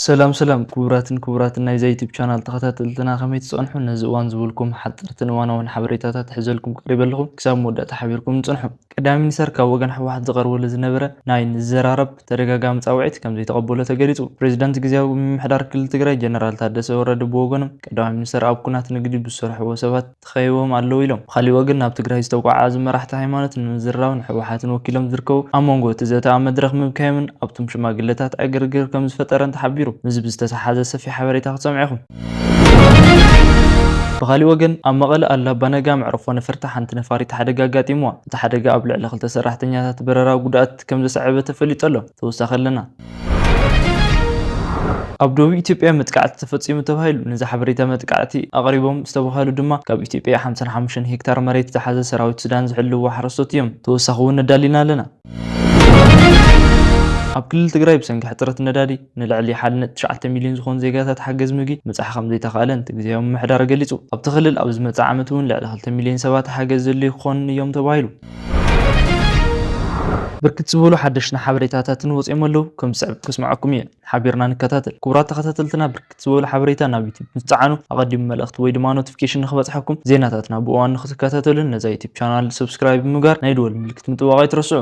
ሰላም ሰላም ክቡራትን ክቡራትን ናይዛ ዩቲብ ቻናል ተኸታተልትና፣ ከመይ ትጸንሑ? ነዚ እዋን ዝበልኩም ሓጸርትን እዋናውን ሓበሬታታት ሒዘልኩም ቀሪበ ኣለኹ። ክሳብ መወዳእታ ሓቢርኩም ንጽንሑ። ቀዳማይ ሚኒስተር ካብ ወገን ህወሓት ዝቐርበሉ ዝነበረ ናይ ንዘራረብ ተደጋጋሚ ጻውዒት ከም ዘይተቐበሎ ተገሊጹ። ፕሬዚዳንት ግዝያዊ ምምሕዳር ክልል ትግራይ ጀነራል ታደሰ ወረደ ብወገኖም፣ ቀዳማይ ሚኒስተር ኣብ ኩናት ንግዲ ብዝሰርሕዎ ሰባት ተኸይቦም ኣለዉ ኢሎም። ብኻሊእ ወገን፣ ናብ ትግራይ ዝተጓዓዙ መራሕቲ ሃይማኖት ንምዝርራብ ንህወሓትን ወኪሎም ዝርከቡ ኣብ መንጎ እቲ ዘተ ኣብ መድረኽ ምብካዮምን ኣብቶም ሽማግለታት ዕግርግር ከም ዝፈጠረን ተሓቢሩ። ምስዚ ብዝተተሓሓዘ ሰፊሕ ሓበሬታ ክትሰምዑ ኢኹም። ብኻሊእ ወገን፣ ኣብ መቐለ ኣላባ ነጋ መዕርፎ ነፈርቲ ሓንቲ ነፋሪት ሓደጋ ኣጋጢምዋ። እቲ ሓደጋ ኣብ ልዕሊ ክልተ ሰራሕተኛታት በረራ ጉድኣት ከም ዘስዐበ ተፈሊጡ ኣሎ። ተወሳኺ ኣለና። ኣብ ደቡብ ኢትዮጵያ መጥቃዕቲ ተፈጺሙ ተባሂሉ። ነዚ ሓበሬታ መጥቃዕቲ ኣቕሪቦም ዝተባህሉ ድማ ካብ ኢትዮጵያ ሓምሳን ሓሙሽተን ሄክታር መሬት ዝሓዘ ሰራዊት ሱዳን ዝሕልውዎ ሓረስቶት እዮም። ተወሳኺ እውን ነዳሊና ኣለና። ኣብ ክልል ትግራይ ብሰንኪ ሕጽረት ነዳዲ ንልዕሊ ሓደ ነጥቢ ትሽዓተ ሚልዮን ዝኾኑ ዜጋታት ሓገዝ ምግቢ ምብጻሕ ከም ዘይተኻእለ እቲ ግዝያዊ ምምሕዳር ገሊጹ። ኣብቲ ክልል ኣብ ዝመጽእ ዓመት እውን ልዕሊ ክልተ ሚልዮን ሰባት ሓገዝ ዘድልዩ ክኾኑ እዮም ተባሂሉ። ብርክት ዝበሉ ሓደሽቲ ሓበሬታታትን ወጺኦም ኣለዉ፣ ከም ዝስዕብ ከስምዓኩም እየ። ሓቢርና ንከታተል። ክቡራት ተኸታተልትና፣ ብርክት ዝበሉ ሓበሬታ ናብ ዩቲብ ምስ ትጽዓኑ፣ ኣቐዲሙ መልእኽቲ ወይ ድማ ኖቲፊኬሽን ንኽበጽሐኩም፣ ዜናታትና ብእዋኑ ንኽትከታተሉን ነዛ ዩቲብ ቻናል ሰብስክራይብ ብምግባር ናይ ደወል ምልክት ምጥዋቕ ኣይትረስዑ።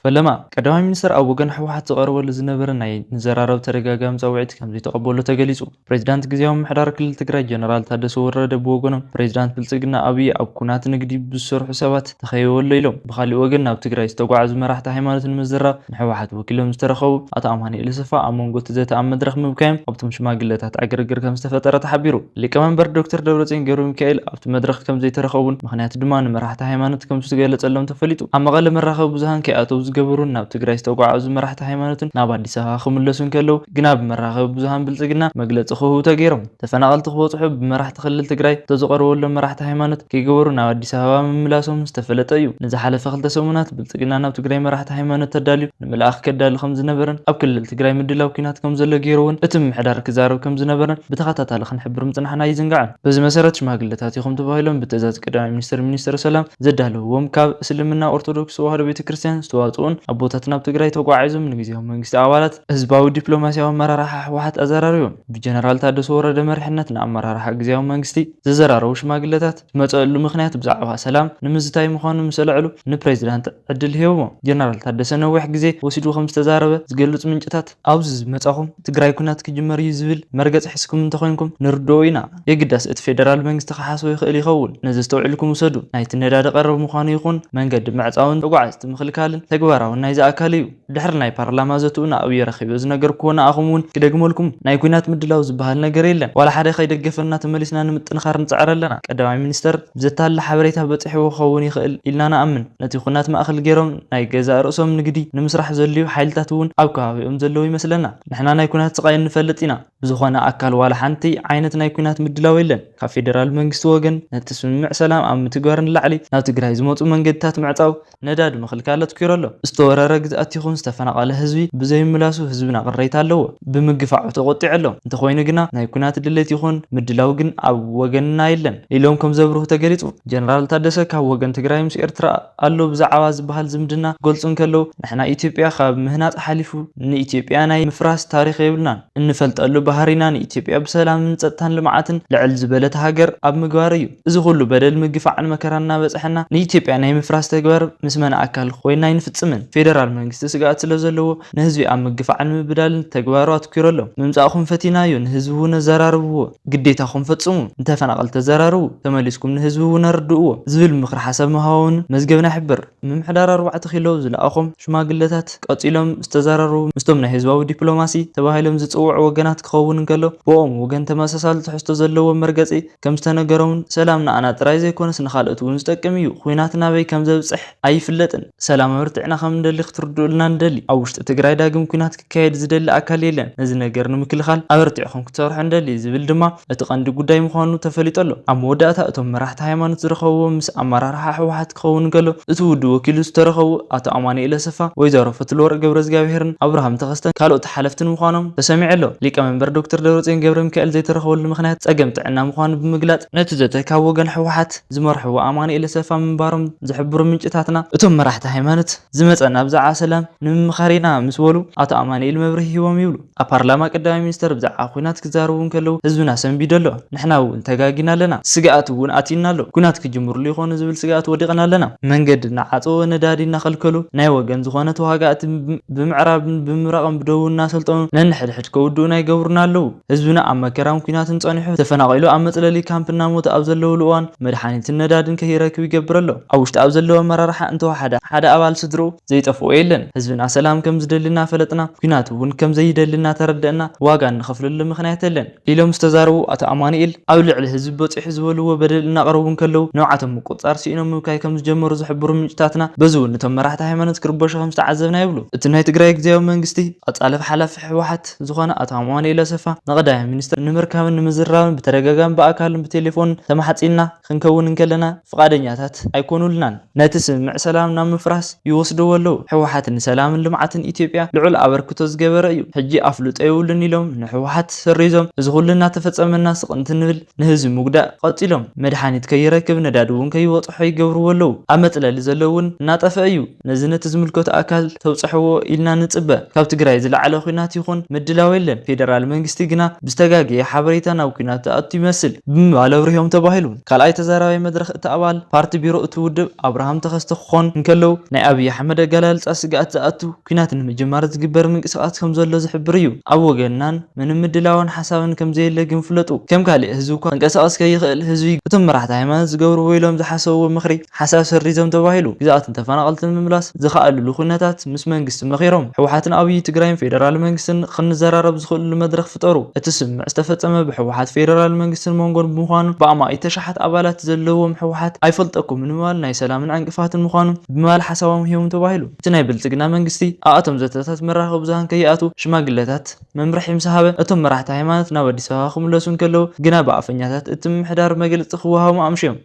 ፈለማ፣ ቀዳማይ ሚኒስተር ኣብ ወገን ህወሓት ዝቐረበሉ ዝነበረ ናይ ንዘራረብ ተደጋጋሚ ጻውዒት ከም ዘይተቐበሎ ተገሊጹ። ፕሬዚዳንት ግዝያዊ ምምሕዳር ክልል ትግራይ ጀነራል ታደሰ ወረደ ብወገኖም፣ ፕሬዚዳንት ብልጽግና ኣብይ ኣብ ኩናት ንግዲ ብዝሰርሑ ሰባት ተኸይቡ ኣሎ ኢሎም። ብኻሊእ ወገን፣ ናብ ትግራይ ዝተጓዓዙ መራሕቲ ሃይማኖት ንምዝራብ ንህወሓት ወኪሎም ዝተረኸቡ ኣቶ ኣማኑኤል ኣሰፋ ኣብ መንጎ እቲ ዘተ ኣብ መድረኽ ምብካዮም ኣብቶም ሽማግለታት ዕግርግር ከም ዝተፈጠረ ተሓቢሩ። ሊቀመንበር ዶክተር ደብረጽዮን ገብረ ሚካኤል ኣብቲ መድረኽ ከም ዘይተረኸቡን ምኽንያቱ ድማ ንመራሕቲ ሃይማኖት ከም ዝተገለጸሎም ተፈሊጡ። ኣብ መቐለ መራኸቢ ብዙሃን ከይኣተው ዝገበሩን ናብ ትግራይ ዝተጓዓዙ መራሕቲ ሃይማኖትን ናብ ኣዲስ ኣበባ ክምለሱ እንከለዉ ግና ብመራኸቢ ብዙሃን ብልጽግና መግለጺ ክህቡ ተገይሮም። ተፈናቐልቲ ክበጽሑ ብመራሕቲ ክልል ትግራይ ተዝቐርበሎም መራሕቲ ሃይማኖት ከይገበሩ ናብ ኣዲስ ኣበባ ምምላሶም ዝተፈለጠ እዩ። ንዝሓለፈ ክልተ ሰሙናት ብልጽግና ናብ ትግራይ መራሕቲ ሃይማኖት ተዳልዩ ንምልኣኽ ከዳሉ ከም ዝነበረን ኣብ ክልል ትግራይ ምድላው ኲናት ከም ዘሎ ገይሩ እውን እቲ ምምሕዳር ክዛረብ ከም ዝነበረን ብተኸታታሊ ክንሕብር ምጽናሕና ኣይዝንጋዕን። በዚ መሰረት ሽማግለታት ኢኹም ተባሂሎም ብትእዛዝ ቀዳማይ ሚኒስትር፣ ሚኒስትር ሰላም ዘዳለውዎም ካብ እስልምና ኦርቶዶክስ ተዋህዶ ቤተ ክርስቲያን ዝተዋጽኡን ኣቦታት ናብ ትግራይ ተጓዒዞም ንግዝያዊ መንግስቲ ኣባላት ህዝባዊ ዲፕሎማሲያዊ ኣመራርሓ ህወሓት ኣዘራሪቦም። ብጀነራል ታደሰ ወረደ መሪሕነት ንኣመራርሓ ግዝያዊ መንግስቲ ዘዘራረቡ ሽማግለታት ዝመፀሉ ምኽንያት ብዛዕባ ሰላም ንምዝታይ ምዃኑ ምስ ኣልዐሉ ንፕሬዚዳንት ዕድል ሂቦሞ። ጀነራል ታደሰ ነዊሕ ግዜ ወሲዱ ከም ዝተዛረበ ዝገልጹ ምንጭታት፣ ኣብዚ ዝመጻኹም ትግራይ ኩናት ክጅመር እዩ ዝብል መርገጺ ሒዝኩም እንተኾይንኩም ንርድኦ ኢና። የግዳስ እቲ ፌደራል መንግስቲ ክሓስቦ ይኽእል ይኸውን። ነዚ ኣስተውዒልኩም ውሰዱ። ናይቲ ነዳዲ ቀረብ ምዃኑ ይኹን መንገዲ ምዕጻውን ተጓዓዝቲ ምኽልካልን ተግባራውን ናይዚ ኣካል እዩ። ድሕሪ ናይ ፓርላማ ዘትኡና ኣብየ ረኺበ ዝነገርኩዎ ንኣኹም እውን ክደግመልኩም፣ ናይ ኲናት ምድላው ዝበሃል ነገር የለን። ዋላ ሓደ ከይደገፈና ተመሊስና ንምጥንኻር ንጽዕር ኣለና። ቀዳማይ ሚኒስተር ብዘታልል ሓበሬታ በጺሕዎ ክኸውን ይኽእል ኢልና ንኣምን። ነቲ ኲናት ማእከል ገይሮም ናይ ገዛእ ርእሶም ንግዲ ንምስራሕ ዘድልዩ ሓይልታት እውን ኣብ ከባቢኦም ዘለዉ ይመስለና። ንሕና ናይ ኲናት ስቓይ ንፈልጥ ኢና። ብዝኾነ ኣካል ዋላ ሓንቲ ዓይነት ናይ ኲናት ምድላው የለን። ካብ ፌደራል መንግስቲ ወገን ነቲ ስምምዕ ሰላም ኣብ ምትግባር ንላዕሊ ናብ ትግራይ ዝመጹ መንገድታት ምዕጻው፣ ነዳዲ ምኽልካል ኣትኪሩ ኣሎ። ዝተወረረ ግዝኣት ይኹን ዝተፈናቐለ ህዝቢ ብዘይምላሱ ህዝብና ቅሬታ ኣለዎ። ብምግፋዑ ተቖጢዑ ኣሎ። እንተኾይኑ ግና ናይ ኲናት ድሌት ይኹን ምድላው ግን ኣብ ወገንና የለን ኢሎም ከም ዘብርሁ ተገሊጹ። ጀነራል ታደሰ ካብ ወገን ትግራይ ምስ ኤርትራ ኣሎ ብዛዕባ ዝበሃል ዝምድና ክገልጹ እንከለዉ፣ ንሕና ኢትዮጵያ ካብ ምህናጽ ሓሊፉ ንኢትዮጵያ ናይ ምፍራስ ታሪኽ የብልናን። እንፈልጠሉ ባህሪና ንኢትዮጵያ ብሰላምን ጸጥታን ልምዓትን ልዕል ዝበለት ሃገር ኣብ ምግባር እዩ። እዚ ኩሉ በደል ምግፋዕን መከራን እናበጽሐና ንኢትዮጵያ ናይ ምፍራስ ተግባር ምስ መን ኣካል ኮይና ኣይንፍጽምን። ፌደራል መንግስቲ ስግኣት ስለ ዘለዎ ንህዝቢ ኣብ ምግፋዕን ምብዳልን ተግባሩ ኣትኪሩ ኣሎ። ምምጻእኹም ፈቲናዮ፣ ንህዝቢ እውን ኣዘራርብዎ፣ ግዴታኹም ፈጽሙ፣ ንተፈናቐልቲ ተዘራርቡ፣ ተመሊስኩም ንህዝቢ እውን ኣረድእዎ ዝብል ምኽሪ ሓሳብ ምሃቦምን መዝገብና ይሕብር። ምምሕዳር ኣርባዕተ ኪሎ ዝለኣኾም ሽማግለታት ቀጺሎም ዝተዘራረቡ ምስቶም ናይ ህዝባዊ ዲፕሎማሲ ተባሂሎም ዝጽውዑ ወገናት ክኸውን እንከሎ፣ ብኦም ወገን ተመሳሳሊ ትሕዝቶ ዘለዎ መርገጺ ከም ዝተነገሮምን፣ ሰላም ንኣና ጥራይ ዘይኮነስ ንኻልኦት እውን ዝጠቅም እዩ፣ ኲናት ናበይ ከም ዘብጽሕ ኣይፍለጥን፣ ሰላም ኣበርቲዕና ከም እንደሊ ክትርድኡልና ንደሊ፣ ኣብ ውሽጢ ትግራይ ዳግም ኲናት ክካየድ ዝደሊ ኣካል የለን፣ ነዚ ነገር ንምክልኻል ኣበርቲዕኹም ክትሰርሑ ንደሊ ዝብል ድማ እቲ ቀንዲ ጉዳይ ምዃኑ ተፈሊጡ ኣሎ። ኣብ መወዳእታ እቶም መራሕቲ ሃይማኖት ዝረኸብዎም ምስ ኣመራርሓ ህወሓት ክኸውን እንከሎ፣ እቲ ውድብ ወኪሉ ዝተረኸቡ ኣቶ ኣማኑኤል ኣሰፋ፣ ወይዘሮ ፈትለወርቅ ገብረዝጋብሄርን ኣብርሃም ተኸስተን ካልኦት ሓለፍትን ምዃኖም ተሰሚዑ ኣሎ። ሊቀመንበር ዶክተር ደብረጽዮን ገብረሚካኤል ዘይተረኸበሉ ምኽንያት ጸገም ጥዕና ምዃኑ ብምግላጽ፣ ነቲ ዘተ ካብ ወገን ህወሓት ዝመርሕዎ ኣማኑኤል ኣሰፋ ምንባሮም ዝሕብሩ ምንጭታትና፣ እቶም መራሕቲ ሃይማኖት ዝመ- መጸና ብዛዕባ ሰላም ንምምኻር ኢና ምስ በሉ ኣቶ ኣማኑኤል መብርሂ ሂቦም ይብሉ። ኣብ ፓርላማ ቀዳማይ ሚኒስተር ብዛዕባ ኲናት ክዛረቡ እንከለዉ ህዝብና ሰንቢዱ ኣሎ፣ ንሕና እውን ተጋጊና ኣለና፣ ስግኣት እውን ኣትዩና ኣሎ፣ ኲናት ክጅምርሉ ይኾኑ ዝብል ስግኣት ወዲቕና ኣለና። መንገዲ እናዓጸወ ነዳዲ እናኸልከሉ ናይ ወገን ዝኾነ ተዋጋእቲ ብምዕራብን ብምብራቕን ብደቡብ እናሰልጠኑ ነንሕድሕድ ከውድኡና ይገብሩና ኣለዉ። ህዝብና ኣብ መከራን ኲናትን ጸኒሑ ተፈናቒሉ ኣብ መጽለሊ ካምፕ እናሞተ ኣብ ዘለውሉ እዋን መድሓኒትን ነዳድን ከይረክብ ይገብር ኣሎ። ኣብ ውሽጢ ኣብ ዘለዉ ኣመራርሓ እንተወሓደ ሓደ ኣባል ስድርኡ ዘይጠፍኦ የለን። ህዝብና ሰላም ከም ዝደሊ እናፈለጥና ኲናት እውን ከም ዘይደሊ እናተረደእና ዋጋ እንኸፍለሉ ምኽንያት የለን ኢሎም ዝተዛረቡ ኣቶ ኣማኑኤል ኣብ ልዕሊ ህዝቢ በፂሑ ዝበልዎ በደል እናቕረቡ እንከለዉ ንብዓቶም ምቁፅፃር ስኢኖም ምብካይ ከም ዝጀመሩ ዝሕብሩ ምንጭታትና በዚ እውን እቶም መራሕቲ ሃይማኖት ክርበሹ ከም ዝተዓዘብና ይብሉ። እቲ ናይ ትግራይ ግዝያዊ መንግስቲ ኣጻለፍ ሓላፊ ህወሓት ዝኾነ ኣቶ ኣማኑኤል ኣሰፋ ንቐዳማይ ሚኒስትር ንምርካብን ንምዝራብን ብተደጋጋሚ ብኣካልን ብቴሌፎን ተማሓጺንና ክንከውን እንከለና ፍቓደኛታት ኣይኮኑልናን። ነቲ ስምምዕ ሰላም ናብ ምፍራስ ይወስድዎ ኣለዉ። ህወሓት ንሰላምን ልምዓትን ኢትዮጵያ ልዑል ኣበርክቶ ዝገበረ እዩ። ሕጂ ኣፍልጦ የብሉን ኢሎም ንህወሓት ሰሪዞም። እዚ ኩሉ እናተፈጸመና ስቕ እንትንብል ንህዝቢ ምጉዳእ ቀጺሎም። መድሓኒት ከይረክብ ነዳዲ እውን ከይበጽሖ ይገብርዎ ኣለዉ። ኣብ መጽለሊ ዘሎ እውን እናጠፍአ እዩ። ነዚ ነቲ ዝምልከቶ ኣካል ተብጽሕዎ ኢልና ንጽበ። ካብ ትግራይ ዝለዓለ ኲናት ይኹን ምድላው የለን። ፌደራል መንግስቲ ግና ብዝተጋገየ ሓበሬታ ናብ ኲናት ዝኣቱ ይመስል ብምባል ኣብሪሆም ተባሂሉ። ካልኣይ ተዛራባይ መድረኽ እቲ ኣባል ፓርቲ ቢሮ እቲ ውድብ ኣብርሃም ተኸስተ ክኾን እንከለዉ ናይ ኣብይ ኣሕመድ ኣገላልጻ ስግኣት ዝኣቱ ኲናት ንምጅማር ዝግበር ምንቅስቓስ ከም ዘሎ ዝሕብር እዩ። ኣብ ወገንናን ምንም ምድላውን ሓሳብን ከም ዘየለ ግን ፍለጡ። ከም ካልእ ህዝቢ እኳ ክንቀሳቐስ ከይኽእል ህዝቢ እቶም መራሕቲ ሃይማኖት ዝገብርዎ ኢሎም ዝሓሰብዎ ምኽሪ ሓሳብ ሰሪዞም ተባሂሉ። ግዝኣትን ተፈናቐልትን ምምላስ ዝኸኣልሉ ኩነታት ምስ መንግስቲ መኺሮም። ህወሓትን ኣብይ ትግራይን ፌደራል መንግስትን ክንዘራረብ ዝኽእልሉ መድረኽ ፍጠሩ። እቲ ስምምዕ ዝተፈጸመ ብህወሓት ፌደራል መንግስትን መንጎን ብምዃኑ ብኣማኢት ተሽሓት ኣባላት ዘለዎም ህወሓት ኣይፈልጠኩምን ብምባል ናይ ሰላምን ዕንቅፋትን ምዃኑ ብምባል ሓሳቦም ሂቦም ተባሂሉ። እቲ ናይ ብልጽግና መንግስቲ ኣቶም ዘተታት መራኸቢ ብዙሃን ከይኣቱ ሽማግለታት መምርሒ ምስ ሃበ እቶም መራሕቲ ሃይማኖት ናብ ኣዲስ ኣበባ ክምለሱ እንከለዉ ግና ብኣፈኛታት እቲ ምምሕዳር መግለጺ ክወሃቦም ኣምሽዮም።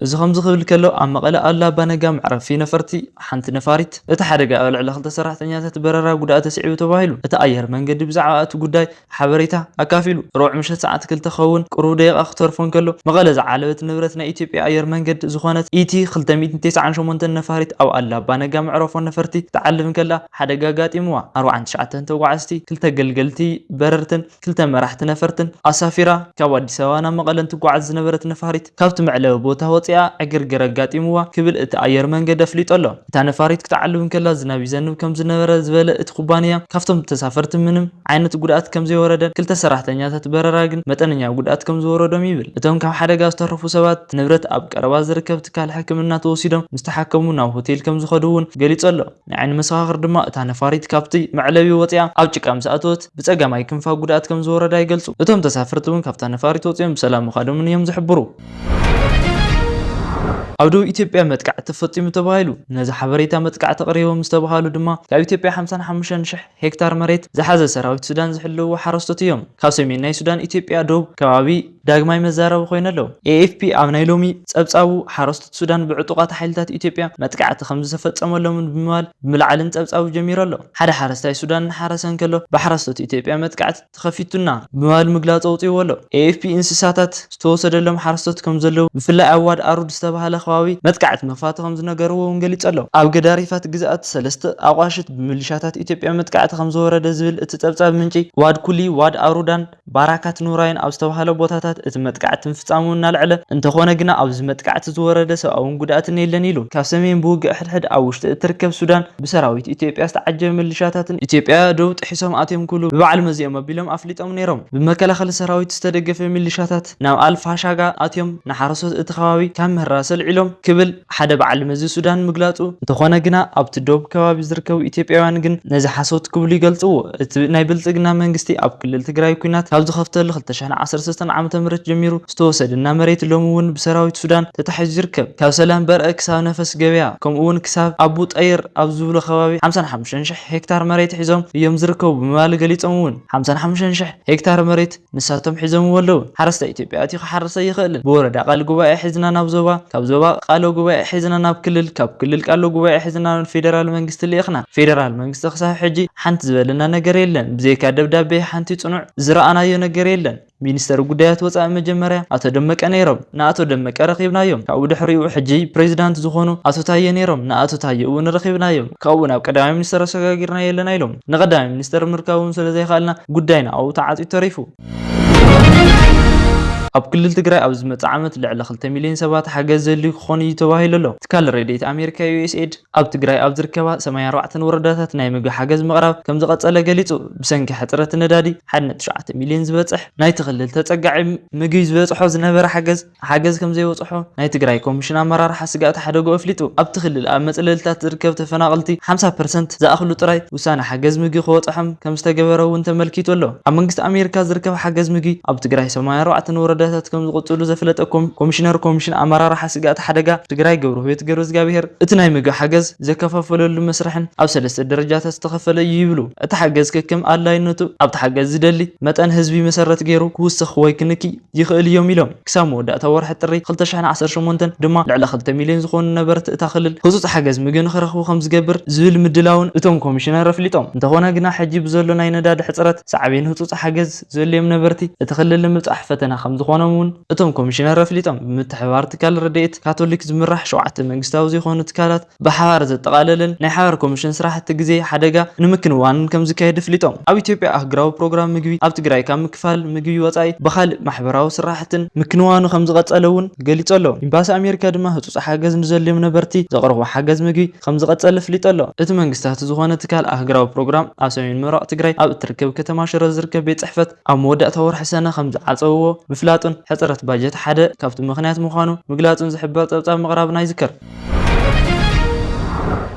እዚ ከምዚ ክብል ከሎ ኣብ መቐለ ኣላ ኣባነጋ መዕረፊ ነፈርቲ ሓንቲ ነፋሪት እቲ ሓደጋ ኣብ ልዕሊ ክልተ ሰራሕተኛታት በረራ ጉድኣት ኣስዒቡ ተባሂሉ። እቲ ኣየር መንገዲ ብዛዕባ እቲ ጉዳይ ሓበሬታ ኣካፊሉ። ሮዕ ምሸት ሰዓት ክልተ ክኸውን ቅሩብ ደቂቓ ክተርፎ እንከሎ መቐለ ዝዓለበት ንብረት ናይ ኢትዮጵያ ኣየር መንገድ ዝኾነት ኢቲ ክልተ ሚእትን ተስዓን ሸሞንተን ነፋሪት ኣብ ኣላ ኣባነጋ መዕረፎ ነፈርቲ ክትዓልብ እንከላ ሓደጋ ኣጋጢምዋ። ኣርባዓን ትሽዓተን ተጓዓዝቲ፣ ክልተ ገልገልቲ በረርትን ክልተ መራሕቲ ነፈርትን ኣሳፊራ ካብ ኣዲስ ኣበባ ናብ መቐለ እንትጓዓዝ ዝነበረት ነፋሪት ካብቲ መዕለቢ ቦታ ወፂኣ ዕግርግር ኣጋጢምዋ ክብል እቲ ኣየር መንገድ ኣፍሊጡ ኣሎ። እታ ነፋሪት ክትዓልብ እንከላ ዝናብ ይዘንብ ከም ዝነበረ ዝበለ እቲ ኩባንያ ካብቶም ተሳፈርቲ ምንም ዓይነት ጉድኣት ከም ዘይወረደን ክልተ ሰራሕተኛታት በረራ ግን መጠነኛ ጉድኣት ከም ዝወረዶም ይብል። እቶም ካብ ሓደጋ ዝተረፉ ሰባት ንብረት ኣብ ቀረባ ዝርከብ ትካል ሕክምና ተወሲዶም ምስ ተሓከሙ ናብ ሆቴል ከም ዝኸዱ እውን ገሊጹ ኣሎ። ናይ ዓይኒ መሰኻኽር ድማ እታ ነፋሪት ካብቲ መዕለቢ ወፂኣ ኣብ ጭቃ ምስ ኣተወት ብጸጋማይ ክንፋ ጉድኣት ከም ዝወረዳ ይገልጹ። እቶም ተሳፈርቲ እውን ካብታ ነፋሪት ወፂኦም ብሰላም ምኻዶምን እዮም ዝሕብሩ። ኣብ ደቡብ ኢትዮጵያ መጥቃዕቲ ተፈጺሙ ተባሂሉ። ነዚ ሓበሬታ መጥቃዕቲ ኣቕሪቦም ዝተባሃሉ ድማ ካብ ኢትዮጵያ ሓምሳን ሓሙሽተን ሽሕ ሄክታር መሬት ዝሓዘ ሰራዊት ሱዳን ዝሕልውዎ ሓረስቶት እዮም። ካብ ሰሜን ናይ ሱዳን ኢትዮጵያ ደቡብ ከባቢ ዳግማይ መዛረቢ ኮይኑ ኣሎ። ኤኤፍፒ ኣብ ናይ ሎሚ ጸብጻቡ ሓረስቶት ሱዳን ብዕጡቓት ሓይልታት ኢትዮጵያ መጥቃዕቲ ከም ዝተፈጸመሎምን ብምባል ብምልዓልን ጸብጻቡ ጀሚሩ ኣሎ። ሓደ ሓረስታይ ሱዳን እናሓረሰ እንከሎ ብሓረስቶት ኢትዮጵያ መጥቃዕቲ ተኸፊቱና ብምባል ምግላጽ ኣውጺእዎ ኣሎ። ኤኤፍፒ እንስሳታት ዝተወሰደሎም ሓረስቶት ከም ዘለዉ ብፍላይ ኣብ ዋድ ኣሩድ ዝተባህለ ከባቢ መጥቃዕቲ መፋቱ ከም ዝነገርዎ እውን ገሊጹ ኣሎ። ኣብ ገዳሪፋት ግዝኣት ሰለስተ ኣቋሽት ብምልሻታት ኢትዮጵያ መጥቃዕቲ ከም ዝወረደ ዝብል እቲ ጸብጻብ ምንጪ ዋድ ኩሊ፣ ዋድ ኣሩዳን ባራካት ኑራይን ኣብ ዝተባህለ ቦታታት እቲ መጥቃዕቲ ምፍጻሙ እናልዐለ እንተኾነ ግና ኣብዚ መጥቃዕቲ ዝወረደ ሰብኣውን ጉድኣትን የለን ኢሉ። ካብ ሰሜን ብውግእ ሕድሕድ ኣብ ውሽጢ እትርከብ ሱዳን ብሰራዊት ኢትዮጵያ ዝተዓጀበ ሚሊሻታትን ኢትዮጵያ ደቡብ ጥሒሶም ኣትዮም ክብሉ ብበዓል መዚኦም ኣቢሎም ኣፍሊጦም ነይሮም። ብመከላኸሊ ሰራዊት ዝተደገፈ ሚሊሻታት ናብ ኣልፋሻጋ ኣትዮም ንሓረስቶት እቲ ከባቢ ካብ ምህራስ ኣልዒሎም ክብል ሓደ በዓል መዚ ሱዳን ምግላጹ እንተኾነ ግና ኣብቲ ዶብ ከባቢ ዝርከቡ ኢትዮጵያውያን ግን ነዚ ሓሶት ክብሉ ይገልጽዎ። እቲ ናይ ብልጽግና መንግስቲ ኣብ ክልል ትግራይ ኲናት ካብ ዝኸፍተሉ ክልተ ሽሕን ዓሰርተ ሰለስተን ዓመተ ምህረት ጀሚሩ ዝተወሰደና መሬት ሎሚ እውን ብሰራዊት ሱዳን ተታሒዙ ይርከብ። ካብ ሰላም በርአ ክሳብ ነፈስ ገበያ ከምኡ እውን ክሳብ ኣቡ ጠይር ኣብ ዝብሎ ከባቢ ሓምሳን ሓሙሽተን ሽሕ ሄክታር መሬት ሒዞም እዮም ዝርከቡ ብምባል ገሊጾም እውን ሓምሳን ሓሙሽተን ሽሕ ሄክታር መሬት ንሳቶም ሒዞምዎ ኣለዉ። ሓረስታይ ኢትዮጵያ ኣትዩ ክሓርስ ኣይኽእልን። ብወረዳ ቃል ጉባኤ ሒዝና ናብ ዞባ፣ ካብ ዞባ ቃለ ጉባኤ ሒዝና ናብ ክልል፣ ካብ ክልል ቃለ ጉባኤ ሒዝና ናብ ፌደራል መንግስቲ ልኢኽና። ፌደራል መንግስቲ ክሳብ ሕጂ ሓንቲ ዝበለና ነገር የለን። ብዘይካ ደብዳቤ ሓንቲ ጽኑዕ ዝረኣናዮ ነገር የለን። ሚኒስተር ጉዳያት ወጻኢ መጀመርያ ኣቶ ደመቀ ነይሮም። ንኣቶ ደመቀ ረኺብናዮም። ካብኡ ድሕሪኡ ሕጂ ፕሬዚዳንት ዝኾኑ ኣቶ ታየ ነይሮም። ንኣቶ ታየ እውን ረኺብናዮም። ካብኡ ናብ ቀዳማይ ሚኒስተር ኣሰጋጊርና የለና ኢሎም። ንቀዳማይ ሚኒስተር ምርካብ እውን ስለ ዘይከኣልና ጉዳይና ኣብኡ ተዓጽዩ ተሪፉ። ኣብ ክልል ትግራይ ኣብ ዝመጽእ ዓመት ልዕሊ ክልተ ሚልዮን ሰባት ሓገዝ ዘድልዩ ክኾኑ እዩ ተባሂሉ ኣሎ። ትካል ረድኤት ኣሜሪካ ዩ ኤስ ኤድ ኣብ ትግራይ ኣብ ዝርከባ ሰማንያን ኣርባዕተን ወረዳታት ናይ ምግቢ ሓገዝ ምቕራብ ከም ዝቐጸለ ገሊጹ። ብሰንኪ ሕጽረት ነዳዲ ሓደ ነጥቢ ትሽዓተ ሚልዮን ዝበጽሕ ናይቲ ክልል ተጸጋዒ ምግቢ ዝበጽሖ ዝነበረ ሓገዝ ሓገዝ ከም ዘይበጽሖ ናይ ትግራይ ኮሚሽን ኣመራርሓ ስግኣት ሓደግኡ ኣፍሊጡ። ኣብቲ ክልል ኣብ መጽለልታት ዝርከብ ተፈናቐልቲ ሓምሳ ፐርሰንት ዝኣኽሉ ጥራይ ውሳነ ሓገዝ ምግቢ ክበጽሖም ከም ዝተገበረ እውን ተመልኪቱ ኣሎ። ኣብ መንግስቲ ኣሜሪካ ዝርከብ ሓገዝ ምግቢ ኣብ ትግራይ ሰማንያን ኣርባዕተን ወረዳታት ከም ዝቕጽሉ ዘፍለጠ ኮም-፣ ኮሚሽነር ኮሚሽን ኣመራርሓ ስግኣት ሓደጋ ትግራይ ገብረህይወት ገብረእግዚኣብሔር እቲ ናይ ምግቢ ሓገዝ ዘከፋፈለሉ መስርሕን ኣብ ሰለስተ ደረጃታት ዝተኸፈለ እዩ ይብሉ። እቲ ሓገዝ ከከም ኣድላይነቱ ኣብቲ ሓገዝ ዝደሊ መጠን ህዝቢ መሰረት ገይሩ ክውስኽ ወይ ክንኪ ይኽእል እዮም ኢሎም። ክሳብ መወዳእታ ወርሒ ጥሪ ክልተ ሽሕን ዓሰርተ ሸሞንተን ድማ ልዕሊ ክልተ ሚልዮን ዝኾኑ ነበርቲ እታ ክልል ህጹጽ ሓገዝ ምግቢ ንኽረኽቡ ከም ዝገብር ዝብል ምድላውን እቶም ኮሚሽነር ኣፍሊጦም። እንተኾነ ግና ሕጂ ብዘሎ ናይ ነዳዲ ሕጽረት ሳዕቤን ህጹጽ ሓገዝ ዘድልዮም ነበርቲ እቲ ክልል ንምብጻሕ ፈተና ከም ዝኾኖም እውን እቶም ኮሚሽነር ኣፍሊጦም። ብምትሕብባር ትካል ረድኤት ካቶሊክ ዝምራሕ ሸውዓተ መንግስታዊ ዘይኮኑ ትካላት ብሓባር ዘጠቓለለን ናይ ሓባር ኮሚሽን ስራሕቲ ግዜ ሓደጋ ንምክንዋንን ከም ዝካየድ ኣፍሊጦም። ኣብ ኢትዮጵያ ኣህጉራዊ ፕሮግራም ምግቢ ኣብ ትግራይ ካብ ምክፋል ምግቢ ወጻኢ ብኻልእ ማሕበራዊ ስራሕትን ምክንዋኑ ከም ዝቐጸለ እውን ገሊጹ ኣሎ። ኤምባሲ ኣሜሪካ ድማ ህጹጽ ሓገዝ ንዘድልዮም ነበርቲ ዘቕርቦ ሓገዝ ምግቢ ከም ዝቐጸለ ኣፍሊጡ ኣሎ። እቲ መንግስታቱ ዝኾነ ትካል ኣህጉራዊ ፕሮግራም ኣብ ሰሜን ምብራቕ ትግራይ ኣብ እትርከብ ከተማ ሽረ ዝርከብ ቤት ጽሕፈት ኣብ መወዳእታ ወርሒ ሰነ ከም ዝዓጸውዎ ምፍላጡን ሕጽረት ባጀት ሓደ ካብቲ ምኽንያት ምዃኑ ምግላጹን ዝሕብር ጸብጻብ ምቕራብና ይዝከር።